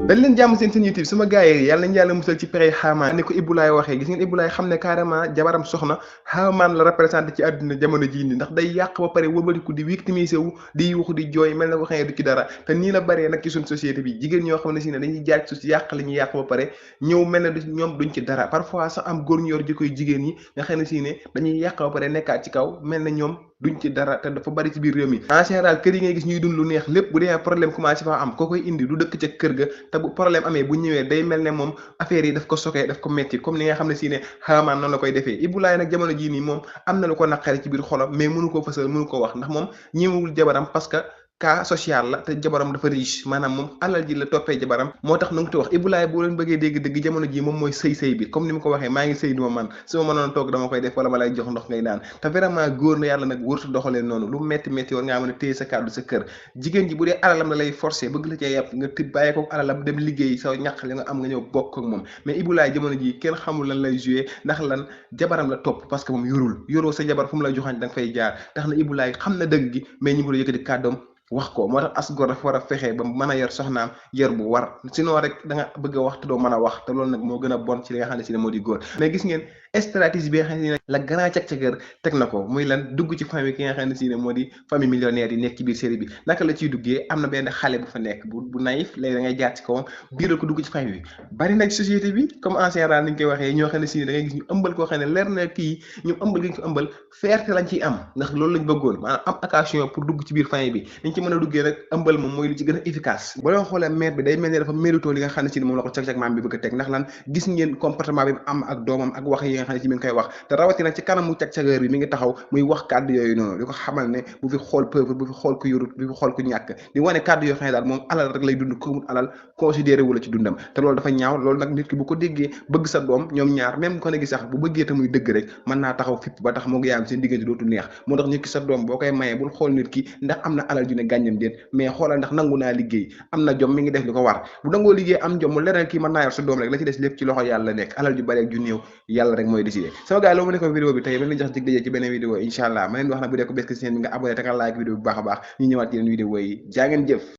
dañ leen jàmm seen YouTube sama gars yi yàlla nañu yàlla musal ci pere xaamaan ni ko Ibulaay waxee gis ngeen Ibulaay xam ne carrément jabaram soxna xaamaan la représenté ci àdduna jamono jii nii ndax day yàq ba pare wëlbatiku di victimiser wu di yuuxu di jooy mel na ko xëy du ci dara te nii la bëree nag ci suñ société bi jigéen ñoo xam ne si ne dañuy jaar ci suuf si yàq li ñuy yàq ba pare ñëw mel na ñoom duñ ci dara parfois sax am góor ñu yor jikkoy jigéen ñi nga xam ne si ne dañuy yàq ba pare nekkaat ci kaw mel na ñoom duñ ci dara te dafa bari ci biir réew mi en général kër yi ngay gis ñuy dund lu neex lépp bu dee problème commencé fa am ko koy indi du dëkk ca kër ga te bu problème amee bu ñëwee day mel ne moom affaire yi daf ko sokee daf ko metti comme ni nga xam ne si ne xaamaan noonu la koy defee Ibulaay nag jamono jii nii moom am na lu ko naqari ci biir xolam mais mënu ko fësal mënu ko wax ndax moom ñemewul jabaram parce que cas social la te jabaram dafa riche maanaam moom alal ji la toppee jabaram moo tax nangu te wax Ibulaay boo leen bëggee dégg dëgg jamono ji moom mooy sëy bi comme ni ma ko waxee maa ngi sëy duma man su ma mënoon toog dama koy def wala ma lay jox ndox ngay naan te vraiment góor na yàlla nag wërtu doxalee noonu lu metti metti war ngaa mën a téye sa kàddu sa kër jigéen ji bu dee alalam la lay forcer bëgg la cee yàpp nga tib bàyyi ko alalam dem liggéey sa ñaq li nga am nga ñëw bokk ak moom mais Ibulaay jamono ji kenn xamul lan lay joué ndax lan jabaram la topp parce que moom yoroo sa jabar fu mu la joxañ da nga fay jaar tax na Ibulaay xam na dëgg gi mais ñi ko yëkkati kàddoom wax ko moo tax as góor dafa war a fexe ba mën a yor soxnaam yor bu war sinon rek da nga bëgg a wax te doo mën a wax te loolu nag moo gën a bon ci li nga xam ne si ne moo di góor mais gis ngeen stratégie bi nga xam ne la grand cag-cagar teg na ko muy lan dugg ci famille ki nga xam ne si ne moo di famille millionnaire yi nekk ci biir série bi naka la ciy duggee am na benn xale bu fa nekk bu naïf léegi da ngay jaar ci kawam biiral ko dugg ci famille bi bari nag société bi comme en général ni ñu koy waxee ñoo xam ne si ne da ngay gis ñu ëmbal koo xam ne leer na kii ñu ëmbal gi ñu ko ëmbal fierté lañ ciy am ndax loolu lañ bëggoon maanaam am occasion pour dugg ci biir famille bi ci mën a duggee rek ëmbal moom mooy lu ci gën a efficace boo leen xoolee mère bi day mel ni dafa mérito li nga xam ne si moom la ko cag-cag maam bi bëgg a teg ndax lan gis ngeen comportement bi mu am ak doomam ak wax yi nga xam ne si mi ngi koy wax te rawatina ci kanamu cag-cagar bi mi ngi taxaw muy wax kàddu yooyu noonu di ko xamal ne bu fi xool pauvre bu fi xool ku yorut bu fi xool ku ñàkk di wane kàddu yoo xam ne daal moom alal rek lay dund ko mut alal considéré wu la ci dundam te loolu dafa ñaaw loolu nag nit ki bu ko déggee bëgg sa doom ñoom ñaar même ko ne gi sax bu bëggee te muy dëgg rek mën naa taxaw fipp ba tax moo ngi yaam seen diggante dootu neex moo tax nit ki sa doom boo koy mayee bul xool nit ki ndax am na alal ju ne gàññam déet mais xoolal ndax nangu naa liggéey am na jom mi ngi def li ko war bu nangoo liggéey am jom mu leeral kii mën naa yor sa doom rek la ci des lépp ci loxo yàlla nekk alal ju bari ak ju néew yàlla rek mooy décider sama gars yi loolu mu nekkoon vidéo bi tey ma leen jox dig daje ci beneen vidéo incha allah ma leen wax na bu dee ko bes seen bi nga abonné te nga like vidéo bu baax a baax ñu ñëwaat ci yeneen vidéo yi jaa ngeen jëf